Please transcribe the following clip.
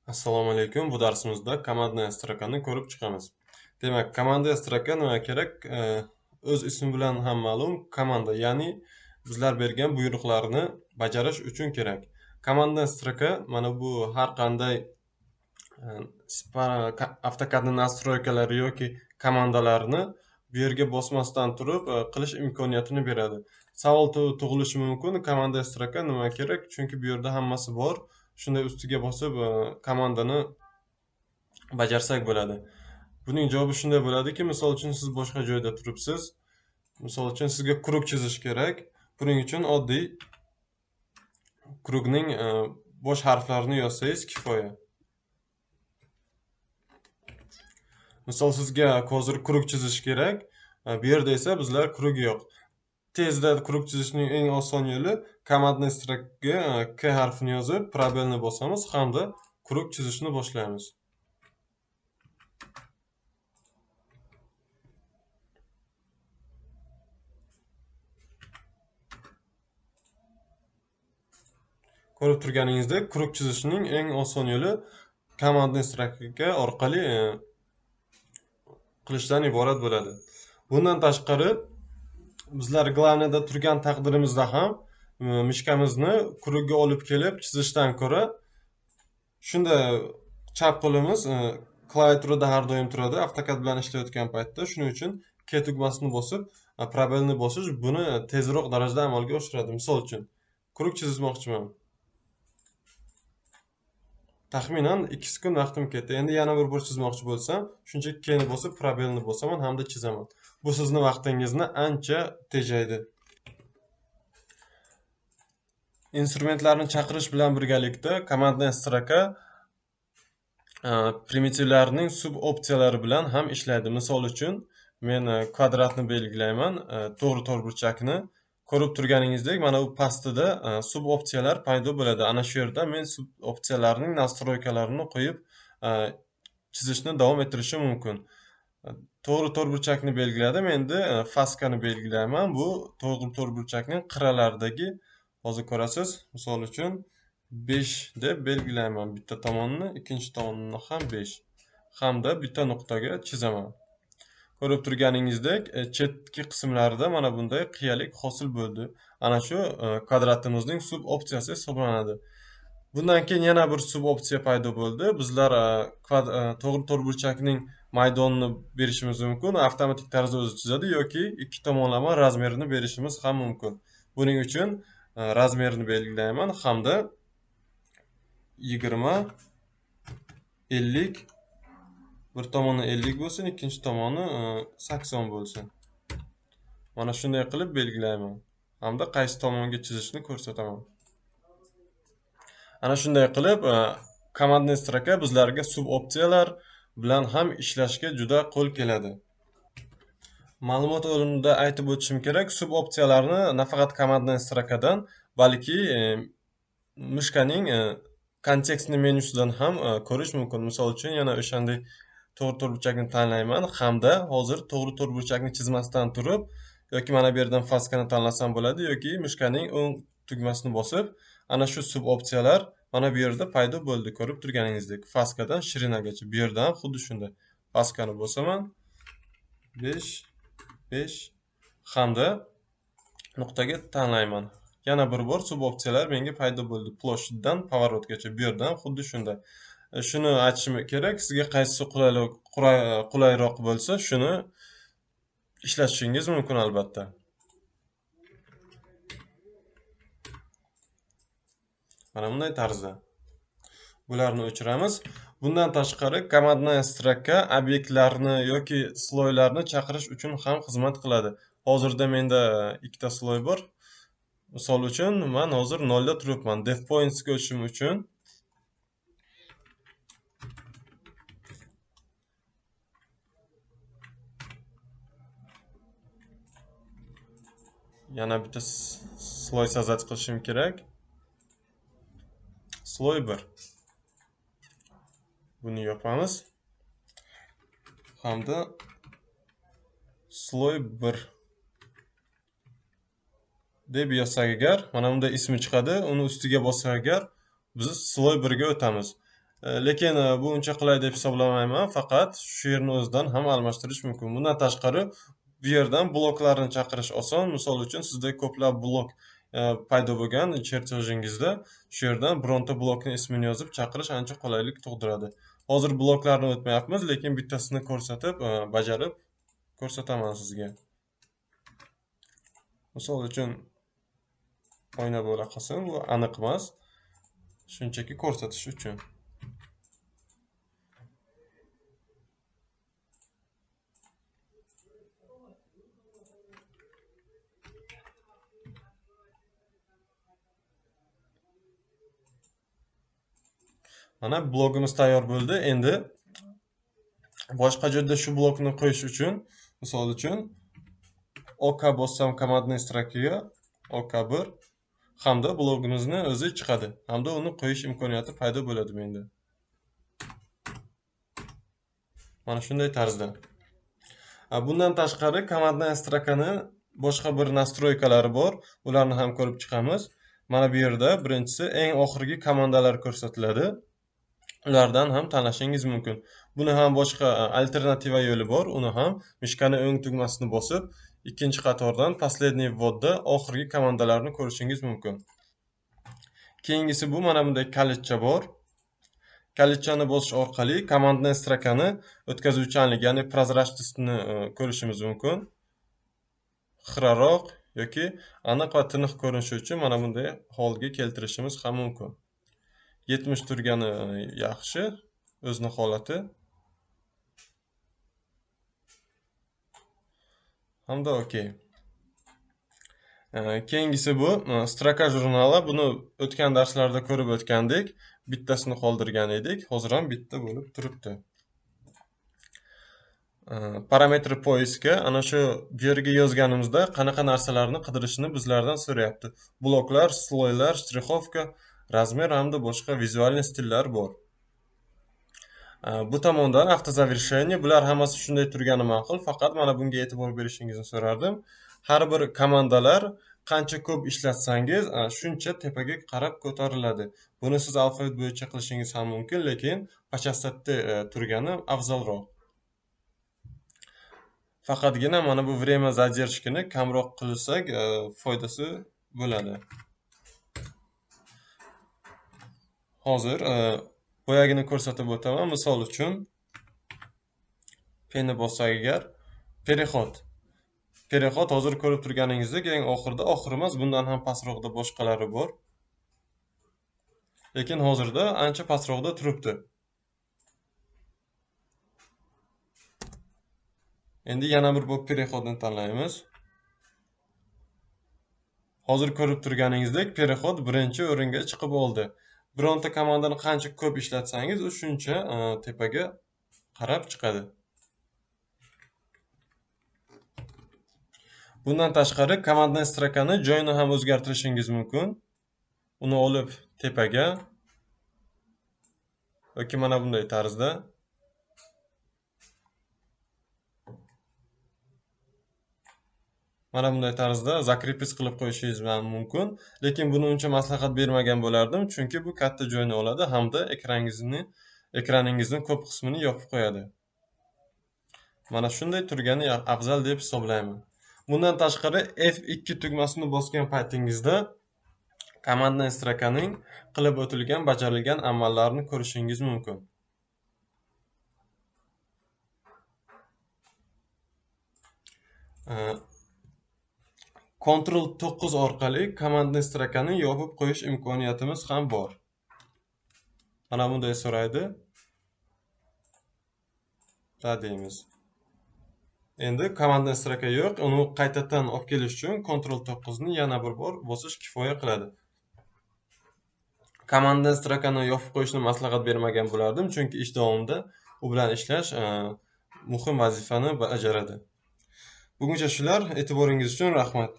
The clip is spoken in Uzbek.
Assalomu alaykum. Bu darsimizda komandная strokani ko'rib chiqamiz. Demak, komandная stroka nima kerak? O'z ismi bilan ham ma'lum, komanda, ya'ni bizlar bergan buyruqlarni bajarish uchun kerak. Komandная stroka mana bu har qanday AutoCADning настройкалari yoki komandalarni bu yerga bosmasdan turib qilish imkoniyatini beradi. Savol tug'ilishi mumkin, komandная stroka nima kerak? Chunki bu yerda hammasi bor. Shunday ustiga bosib komandani bajarsak bo'ladi. Buning javobi shunday bo'ladiki, misol uchun siz boshqa joyda turibsiz. Misol uchun sizga krug chizish kerak. Buning uchun oddiy krugning bosh harflarini yozsangiz kifoya. Misol sizga hozir krug chizish kerak. Bu yerda esa bizlar krug yo'q. Tezda krug chizishning eng oson yo'li komandная strokaga K harfini yozib, probelni bosamiz hamda krug chizishni boshlaymiz. Ko'rib turganingizdek, krug chizishning eng oson yo'li komandная stroka orqali qilishdan iborat bo'ladi. Bundan tashqari bizlar главныйda turgan taqdirimizda ham mishkamizni krugga olib kelib chizishdan ko'ra shunda chap qo'limiz klaviaturada har doim turadi AutoCAD bilan ishlayotgan paytda. Shuning uchun K tugmasini bosib, probelni bosish buni tezroq darajada amalga oshiradi. Misol uchun krug chizmoqchiman. Taxminan 2 sekund vaqtim ketdi. Endi yana bir bor chizmoqchi bo'lsam, shunchaki K ni bosib, probelni bosaman hamda chizaman. Bu sizni vaqtingizni ancha tejaydi. Instrumentlarni chaqirish bilan birgalikda komandная stroka primitivlarning sub opsiyalari bilan ham ishlaydi. Misol uchun men kvadratni belgilayman, to'g'ri to'rtburchakni. Ko'rib turganingizdek, mana bu pastida sub opsiyalar paydo bo'ladi. Ana shu yerda men sub opsiyalarning nastroykalarini qo'yib chizishni davom ettirishim mumkin. To'g'ri to'rtburchakni belgiladim. Endi faskani belgilayman. Bu to'g'ri to'rtburchakning qirralaridagi, hozir ko'rasiz, misol uchun 5 deb belgilayman bitta tomonini, ikkinchi tomonini ham 5 hamda bitta nuqtaga chizaman. Ko'rib turganingizdek, chetki qismlarida mana bunday qiyalik hosil bo'ldi. Ana shu kvadratimizning sub opsiyasi hisoblanadi. Bundan keyin yana bir sub opsiya paydo bo'ldi. Bizlar to'g'ri to'rtburchakning maydonini berishimiz mumkin. Avtomatik tarzda o'zi chizadi yoki ikki tomonlama razmerini berishimiz ham mumkin. Buning uchun razmerini belgilayman hamda 20 50, bir tomoni 50 bo'lsin, ikkinchi tomoni 80 bo'lsin. Mana shunday qilib belgilayman hamda qaysi tomonga chizishni ko'rsataman. Ana shunday qilib komandная stroka bizlarga sub opsiyalar bilan ham ishlashga juda qo'l keladi. Ma'lumot o'rnida aytib o'tishim kerak, sub opsiyalarni nafaqat komandная strokadan, balki mishkaning kontekstni menyusidan ham ko'rish mumkin. Misol uchun yana o'shanday to'g'ri to'rtburchakni tanlayman hamda hozir to'g'ri to'rtburchakni chizmasdan turib yoki mana bu yerdan faskani tanlasam bo'ladi yoki mishkaning o'ng tugmasini bosib ana shu sub opsiyalar mana bu yerda paydo bo'ldi. Ko'rib turganingizdek, faskadan shirinagacha. Bu yerda ham xuddi shunday. Faskani bosaman 5 5 hamda nuqtaga tanlayman. Yana bir bor sub opsiyalar menga paydo bo'ldi. Ploshdan поворотgacha. Bu yerda ham xuddi shunday. Shuni aytishim kerak, sizga qaysisi qulayroq bo'lsa, shuni ishlatishingiz mumkin albatta. Mana bunday tarzda. Bularni o'chiramiz. Bundan tashqari komandная stroka obyektlarni yoki sloylarni chaqirish uchun ham xizmat qiladi. Hozirda menda ikkita sloy bor. Misol uchun men hozir 0 da turibman. Def pointsga o'tishim uchun yana bitta sloy создать qilishim kerak. Sloy 1. Buni yopamiz. Hamda sloy 1 deb yozsak agar, mana bunda ismi chiqadi. Uni ustiga bossak agar, biz sloy 1 ga o'tamiz. Lekin bu uncha qulay deb hisoblamayman, faqat shu yerni o'zidan ham almashtirish mumkin. Bundan tashqari bu yerdan bloklarni chaqirish oson. Misol uchun sizda ko'plab blok paydo bo'lgan chertejingizda shu yerdan bironta blokning ismini yozib chaqirish ancha qulaylik tug'diradi. Hozir bloklarni o'tmayapmiz, lekin bittasini ko'rsatib, bajarib ko'rsataman sizga. Misol uchun oyna bo'la qolsin, bu aniq emas, shunchaki ko'rsatish uchun. Mana blogimiz tayyor bo'ldi. Endi boshqa joyda shu blokni qo'yish uchun, misol uchun OK bossam komandniy strokaga OK1 hamda blogimizni o'zi chiqadi. Hamda uni qo'yish imkoniyati paydo bo'ladi menda. Mana shunday tarzda. Bundan tashqari komandniy strokani boshqa bir nastroykalari bor. Ularni ham ko'rib chiqamiz. Mana bu yerda birinchisi eng oxirgi komandalar ko'rsatiladi. Ulardan ham tanlashingiz mumkin. Buni ham boshqa alternativa yo'li bor. Uni ham mishkani o'ng tugmasini bosib, ikkinchi qatordan последний вводda oxirgi komandalarni ko'rishingiz mumkin. Keyingisi bu mana bunday kalitcha bor. Kalitchani bosish orqali komandniy strokani o'tkazuvchanlik, ya'ni prozrachностьni ko'rishimiz mumkin. Xiraroq yoki aniq va tiniq ko'rinishi uchun mana bunday holga keltirishimiz ham mumkin. 70 turgani yaxshi, o'zini holati. Hamda okey. Keyingisi bu stroka jurnali. Buni o'tgan darslarda ko'rib o'tgandik. Bittasini qoldirgan edik. Hozir ham bitta bo'lib turibdi. Parametr poiska ana shu bu yerga yozganimizda qanaqa narsalarni qidirishini bizlardan so'rayapti. Bloklar, sloylar, shtrixovka, razmer hamda boshqa vizual stillar bor. Bu tomondan avtozavershение, bular hammasi shunday turgani ma'qul, faqat mana bunga e'tibor berishingizni so'rardim. Har bir komandalar qancha ko'p ishlatsangiz, shuncha tepaga qarab ko'tariladi. Buni siz alfabet bo'yicha qilishingiz ham mumkin, lekin по частоте turgani afzalroq. Faqatgina mana bu время задержкini kamroq qilsak, foydasi bo'ladi. Hozir boyagini ko'rsatib o'taman. Misol uchun P ni bossak agar perexod. Perexod hozir ko'rib turganingizdek eng oxirida, oxir emas, bundan ham pastroqda boshqalari bor. Lekin hozirda ancha pastroqda turibdi. Endi yana bir bor perexodni tanlaymiz. Hozir ko'rib turganingizdek perexod birinchi o'ringa chiqib oldi. Bironta komandani qancha ko'p ishlatsangiz, u shuncha tepaga qarab chiqadi. Bundan tashqari komandniy strokani joyini ham o'zgartirishingiz mumkin. Uni olib tepaga yoki mana bunday tarzda zakrepis qilib qo'yishingiz ham mumkin, lekin buni uncha maslahat bermagan bo'lardim, chunki bu katta joyni oladi hamda ekraningizni ko'p qismini yopib qo'yadi. Mana shunday turgani afzal deb hisoblayman. Bundan tashqari F2 tugmasini bosgan paytingizda komandniy strokaning qilib o'tilgan, bajarilgan amallarni ko'rishingiz mumkin. Ctrl 9 orqali komandniy strokani yopib qo'yish imkoniyatimiz ham bor. Mana bunday so'raydi. Da deymiz. Endi komandniy stroka yo'q, uni qaytadan olib kelish uchun Ctrl 9 ni yana bir bor bosish kifoya qiladi. Komandniy strokani yopib qo'yishni maslahat bermagan bo'lardim, chunki ish davomida u bilan ishlash muhim vazifani bajaradi. Buguncha shular, e'tiboringiz uchun rahmat.